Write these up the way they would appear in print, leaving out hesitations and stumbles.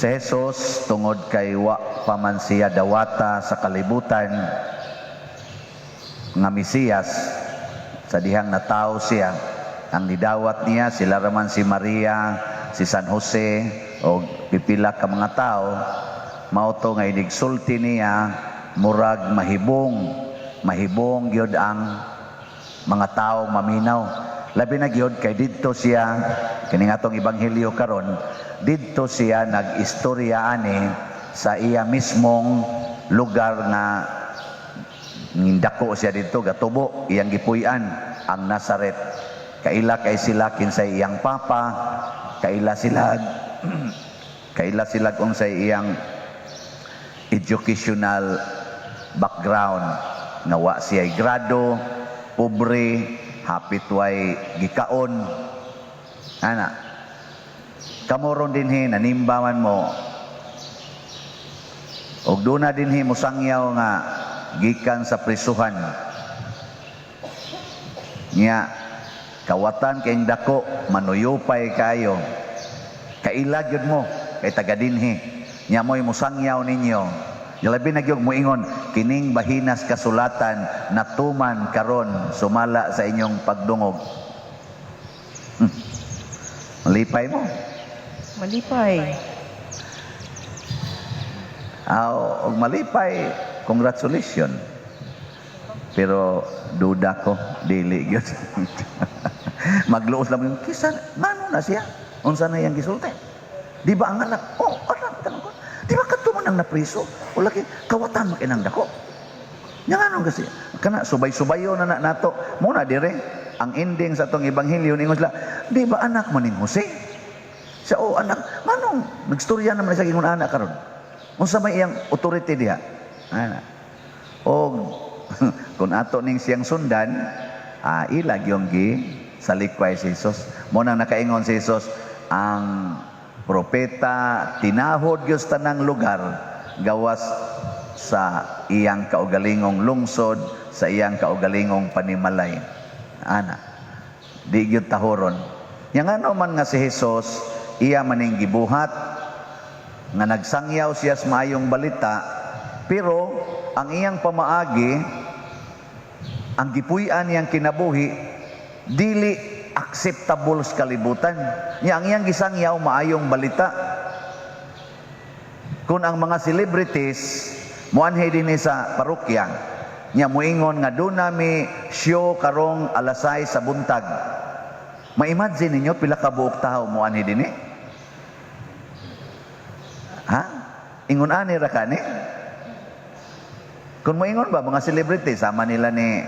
Si Jesus, tungod kay wa pa man siya dawata sa kalibutan nga Mesiyas, sa dihang natawo siya, ang nidawat niya sila raman si Maria, si San Jose o pipila ka mga tao. Mao to nga inigsulti niya, murag mahibong mahibong gyud ang mga tao maminaw, labi na gyud kay didto siya, kini nga atong ebanghelyo karon, didto siya nag-istorya ani sa iya mismong lugar nga dako siya didto gatubo, iyang gipuy-an, ang Nazaret. Kaila kay sila kinsay iyang papa, kaila sila unsay iyang educational background, nga wa siya grado, pobre, hapit way gikaon ana. Kamo ron dinhi nanimbaman mo og duna dinhi mosangyaw nga gikan sa prisuhan nya, kawatan kayong dako, manuyupay kayo, kaila gyud mo kay taga dinhi nya, mo'y mosangyaw ninyo. Labi na gyud moingon, "Kining bahinas kasulatan natuman karon sumala sa inyong pagdungog." Malipay mo. Malipay. Aw, og malipay, congratulations. Pero duda ko, dili gyud. Magluos lang yung kisa, ngano na siya? Unsa na iyang gisulti? Di ba ang anak? Oh, anak tanong ko. Di ba kadto man ang napriso? O lagi kawatan man kinang dako. Nya ngano kasi kana subay-subayo na na nato. Muna dire ang ending sa atong ebanghelyo, ningon sila, "Di ba anak mo ning Jose?" Siya, "Oh, anak." Nganong nagstorya naman siya ingon anak karon? Unsa may iyang authority diha? Ana. Og kung ato ning siyang sundan, ila gyung gi salikway si Jesus. Mo nang nakaingon si Jesus, ang propeta tinahod gyud sa tanang lugar gawas sa iyang kaugalingong lungsod, sa iyang kaugalingong panimalay. Ana. Di gyud tahoron. Yang ano man nga si Jesus, iya maning gibuhat nga nagsangyaw siya sa maayong balita, pero ang iyang pamaagi, ang gipuy-an niyang kinabuhi, dili acceptable sa kalibutan. Nya ang iyang gisangyaw, maayong balita. Kung ang mga celebrities muanhi dinhi sa parokya, nya muingon nga duna mi show karong alas 6 sa buntag. Ma-imagine ninyo pila ka buok tawo muanhi dinhi? Ha? Ingon ani ra kani? Kung moingon ba mga celebrity sama nila ni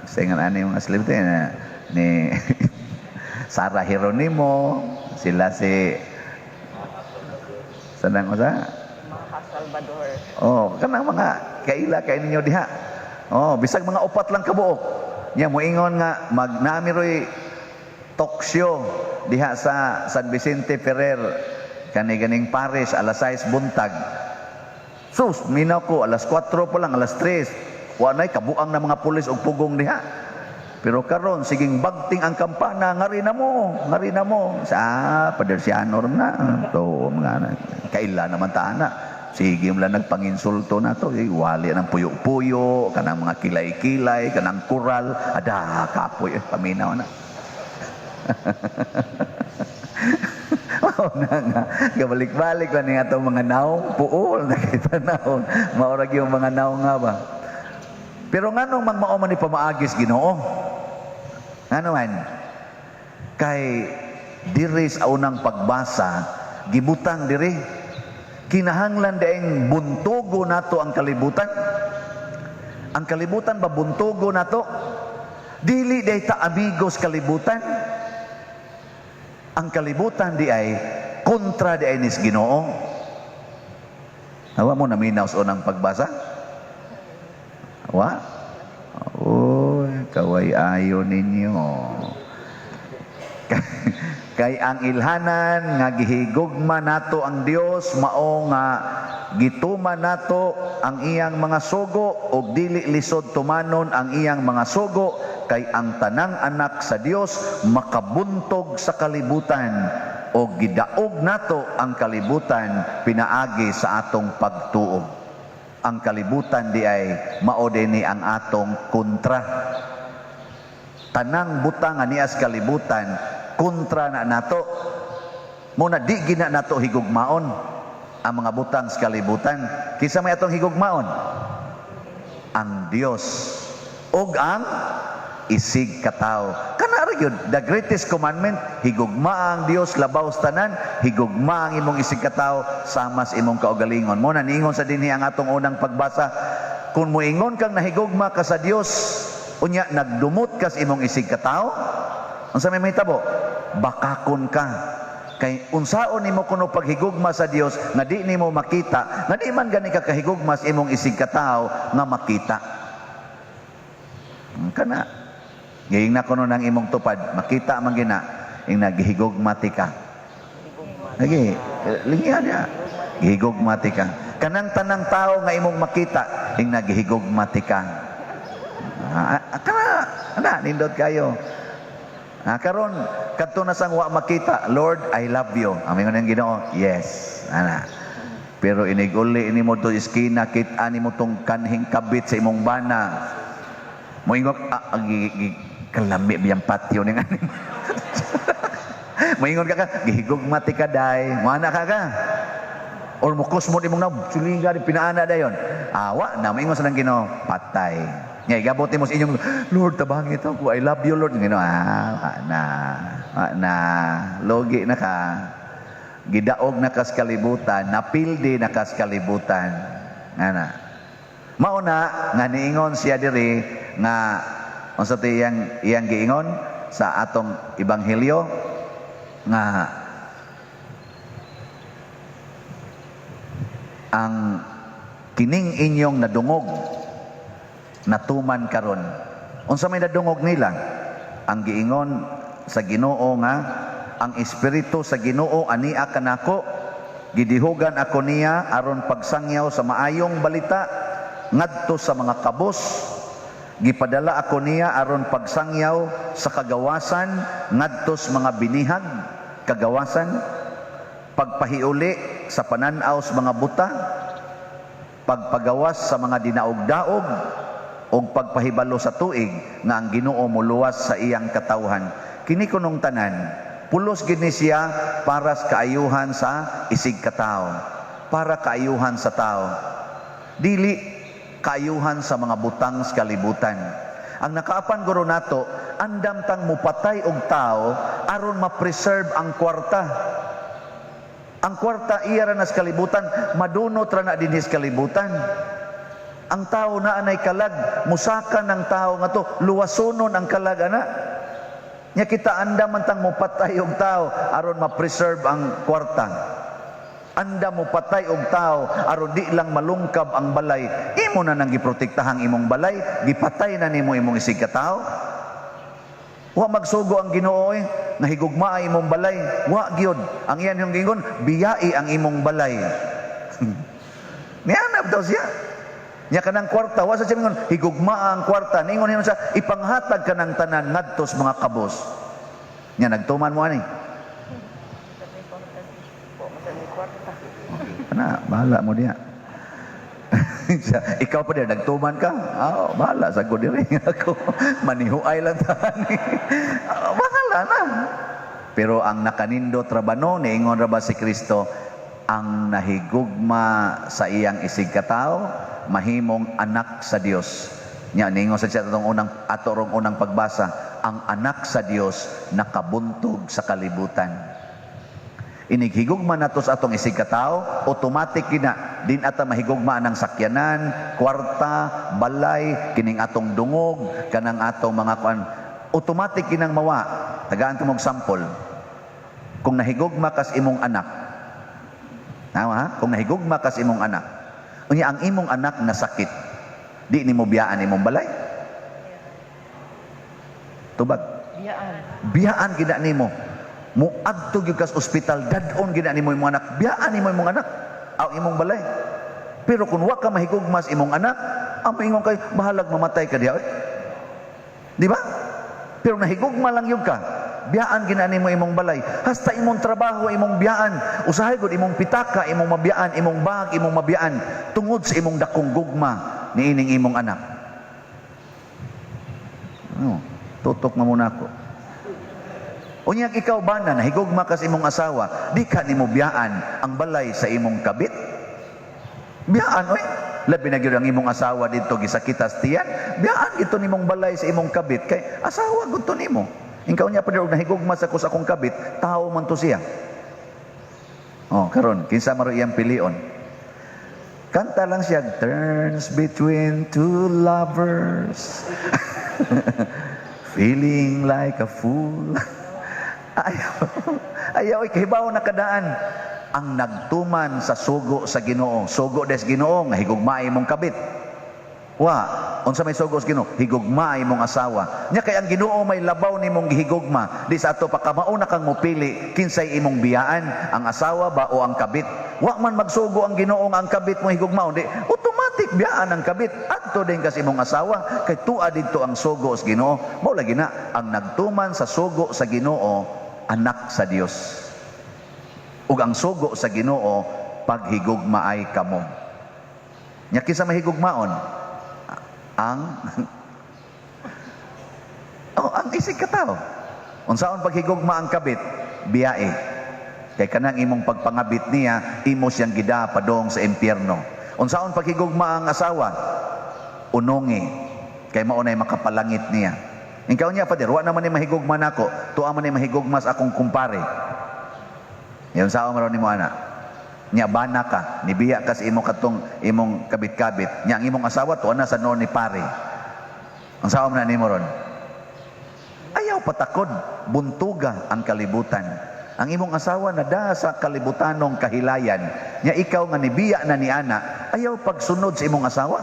sa ingon ani mga celebrity na, ni Sarah Geronimo, sila si Sanang usa? Mga Salvador. Oh, kanang mga kaila kay ninyo diha. Oh, bisag mga upat lang kabuok. Nya moingon nga mag nami roy talk show diha sa San Vicente Ferrer kani ganing parish alas 6 buntag. Sus, minaw ko alas 4 pa lang, alas 3. Wa nay kabuang na mga pulis og pugong diha. Pero karon siging bagting ang kampana, ngari na mo, ngari na mo. Sa padersyano ram na. To mga na. Kaila naman ta ana. Sige mo lang nagpanginsulto na to. Eh, wali ng puyo-puyo, kanang mga kilay-kilay, kanang kural. Ada, kapoy, eh, paminaw na. Mao na nga, gabalik-balik pa ni atong mga naong, puol na kita naong. Maurag yung mga naong nga ba. Pero nganong mang mao man ni pamaagis Ginoo? Ngano man? Kay diri sa unang pagbasa, gibutang diri, kinahanglan daing buntugo nato ang kalibutan. Ang kalibutan ba buntugo nato? Dili day ta amigos kalibutan. Ang kalibutan di ay kontra di ay nis Ginoo. Awa mo naminaw sa unang pagbasa? Wa? Uy, kaway ayo ninyo. Kay ang ilhanan nga gihigugma nato ang Dios mao nga gituman nato ang iyang mga sugo, ug dili lisod tumanon ang iyang mga sugo, kay ang tanang anak sa Dios makabuntog sa kalibutan. O gidaog nato ang kalibutan pinaagi sa atong pagtuo. Ang kalibutan diay mao ni ang atong kontra. Tanang butang nga nias kalibutan, kontra na nato. Muna di gina nato higugmaon ang mga butang sa kalibutan. Kinsa may atong higugmaon? Ang Dios ug ang isig katawo. Kana ra gyud the greatest commandment: higugma ang Dios labaw sa tanan, higugma ang imong isig katawo sama sa imong kaugalingon. Mo na niingon sa dinhi ang atong unang pagbasa, kung moingon kang nahigugma ka sa Dios, unya nagdumot ka sa imong isig katawo, unsa may mahitabo? Bakakon ka. Kay unsaon nimo kuno paghigugma sa Dios nga di nimo makita, nga di man gani ka kahigugma sa imong isig katawo nga makita? Kana. Gaying na kuno ng imong tupad, makita man gina, ing naghigugma ti ka. Lagi, lingyan niya. Gihigugma ti ka. Kanang tanang tao nga imong makita, ing naghigugma ti ka. Ah, ah, kana, ana, nindot kayo. Ah, karon kadto na sang wa makita, "Lord, I love you." Ang ingon ng Ginoo, "Yes." Ana. Pero inig-uli nimo to iskina, kita nimo tong kanhing kabit sa imong bana. Moingon, ah, kalami biyang patio ning ani. Moingon ka ka, "Gihigugma ti ka day." Moana ka ka. Or mukusmod imong nawong, suliga di pinaana dayon. Awa na moingon sa nang Ginoo, patay. Nga igabot nimo sa inyong, "Lord, tabangi to ko. I love you, Lord." Ginoo, ah, wa na. Wa na. Logi na ka. Gidaog na kas kalibutan, napildi na kas kalibutan. Ana. Mao na nga niingon siya diri nga unsa to iyang giingon sa atong ebanghelyo nga ang kining inyong nadungog natuman karon. Unsa may nadungog nila? Ang giingon sa Ginoo nga ang espiritu sa Ginoo ania kanako, gidihugan ako niya aron pagsangyaw sa maayong balita ngadto sa mga kabos, gipadala ako niya aron pagsangyaw sa kagawasan ngadto sa mga binihag kagawasan, pagpahiuli sa panan-aw sa mga buta, pagpagawas sa mga dinaog-daog, ug pagpahibalo sa tuig nga ang Ginoo moluwas sa iyang katawhan. Kini kunong tanan pulos gid ni siya para sa kaayuhan sa isig katawo, para kaayuhan sa tao, dili kaayuhan sa mga butang sa kalibutan. Ang nakaapan guro nato, andam tang mupatay og tao aron ma-preserve ang kwarta. Ang kwarta iya ra na sa kalibutan, madunot ra na dinhi sa kalibutan. Ang tao na anay kalag, musaka ng tao nga to, luwasonon ang kalag ana. Nya kita andam man tang mupatay og tao aron ma-preserve ang kwarta. Andam mopatay og tao aron di lang malungkab ang balay. Imo na nang giprotektahang imong balay, gipatay na nimo imong isig ka tao. Wa magsugo ang Ginoo eh, nga higugmaa imong balay. Wa gyud. Ang iyan yung gingon, biyai ang imong balay. Nianap daw siya. Nya kanang kwarta, wa sa siya mingon, higugmaa ang kwarta. Ningon hinon siya, ipanghatag ka ng tanan ngadto sa mga kabos. Nya nagtuman mo ani. Po, masa may kwarta. Ana, bahala mo diya. Ikaw pa diya, nagtuman ka. Oh, bahala sa ko diri ako. Manihuay lang tani. Oh, bahala na. Pero ang nakanindot ra ba no, niingon ra ba si Kristo, ang nahigugma sa iyang isig katawo, mahimong anak sa Dios. Nya niingon sa siya atong unang ato rong unang pagbasa, ang anak sa Dios nakabuntog sa kalibutan. Inighigugma nato sa atong isig katawo, automatic gina din ata mahigugma ang sakyanan, kwarta, balay, kining atong dungog, kanang atong mga kuan, automatic kinang mawa. Tagaan ko mong sample. Kung nahigugma kas imong anak, tama ha? Kung nahigugma kas imong anak, unya ang imong anak nasakit, di nimo biyaan imong balay? Tubag. Biyaan. Biyaan gina nimo. Muadto gyud kas ospital, dad-on gina nimo imong anak, biyaan nimo imong anak, aw imong balay. Pero kung wa ka mahigugma sa imong anak, ang maingon kay bahalag mamatay ka diha. Eh. Di ba? Pero nahigugma lang yun ka. Biyaan gina nimo imong balay. Hasta imong trabaho imong biyaan. Usahay gud imong pitaka imong mabiyaan, imong bag imong mabiyaan tungod sa imong dakong gugma niining imong anak. No, tutok na muna ako. Unyag ikaw bana, nahigugma ka sa imong asawa, di ka nimo biyaan ang balay sa imong kabit? Biyaan oy. Labi na gyud ang imong asawa didto gisakitas tiyan, biyaan gito nimong balay sa imong kabit kay asawa gud to nimo. Ikaw niya pa og nahigugma sa ko sa akong kabit, tao man to siya. Oh, karon kinsa man ro iyang pilion? Kanta lang siya, "Turns between two lovers. Feeling like a fool." Ayaw, ayaw, kahibaw na kadaan. Ang nagtuman sa sugo sa Ginoo. Sugo des Ginoo nga higugmaay imong kabit. Wa, unsa may sugo sa Ginoo? Higugmaay imong asawa. Nya kay ang Ginoo may labaw nimong gihigugma. Di sa ato pa kamauna kang mopili kinsay imong biyaan, ang asawa ba o ang kabit. Wa man magsugo ang Ginoo nga ang kabit mo higugmaon, di automatic biyaan ang kabit. Adto din kasi imong asawa kay tua didto ang sugo sa Ginoo. Mao lagi na ang nagtuman sa sugo sa Ginoo, anak sa Dios. Ug ang sugo sa Ginoo, paghigugmaay kamo. Nya kinsa mahigugmaon? Ang oh, ang isig katawo. Unsaon paghigugma ang kabit? Biyae. Kay kanang imong pagpangabit niya, imo siyang gida padong sa impyerno. Unsaon paghigugma ang asawa? Unongi. Kay mao nay makapalangit niya. Ikaw niya, Father, wa naman ni mahigugma nako, tuwa man ni mahigugma sa akong kumpare. Yan sa man nimo ana. Nya bana ka, nibiya ka sa imo katong imong kabit-kabit. Nya ang imong asawa tuwa na sa noon ni pare. Ang sao man na nimo ron? Ayaw patakod, buntuga ang kalibutan. Ang imong asawa nada sa kalibutanong kahilayan. Nya ikaw nga nibiya na ni ana, ayaw pagsunod sa imong asawa.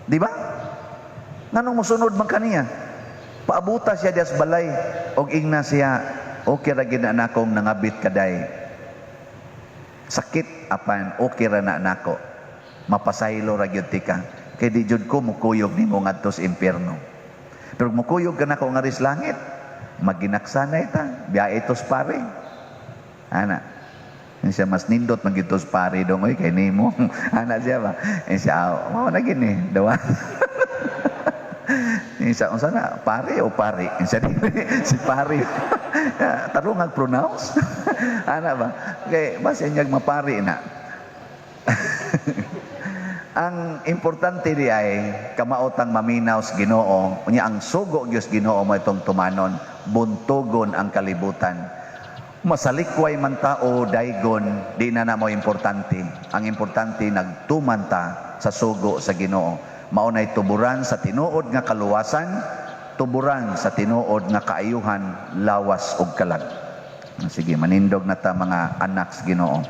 Di ba? Nganong mosunod man kaniya? Paabuta siya dias balay og ingna siya, "Okay ra gid na nakong nangabit kaday. Sakit apan okay ra na nako. Mapasaylo ra gyud tika. Kay di jud ko mukuyog nimo ngadto sa impyerno. Pero mukuyog ka nako nga sa langit, maginaksanay ta, biyahe tos pare." Ana. Yan siya, "Mas nindot man gyud tos pare dong oy kay nimo." Ana siya ba? Yan siya, "Ah, mao na gini, dawa." Yan siya, "Unsa na, pare o pare?" Yan siya, "Si pare." Tarong ang pronounce. Ana ba? Kay basta niyag mapari na. Ang importante di ay kamaotang maminaw sa Ginoo, unya ang sugo gyud sa Ginoo mo itong tumanon, buntugon ang kalibutan. Masalikway man tao daygon, di na na mo importante. Ang importante, nagtuman ta sa sugo sa Ginoo. Mao nay tuburan sa tinuod nga kaluwasan, tuburan sa tinuod nga kaayuhan, lawas ug kalag. Sige, manindog na ta, mga anak sa Ginoo.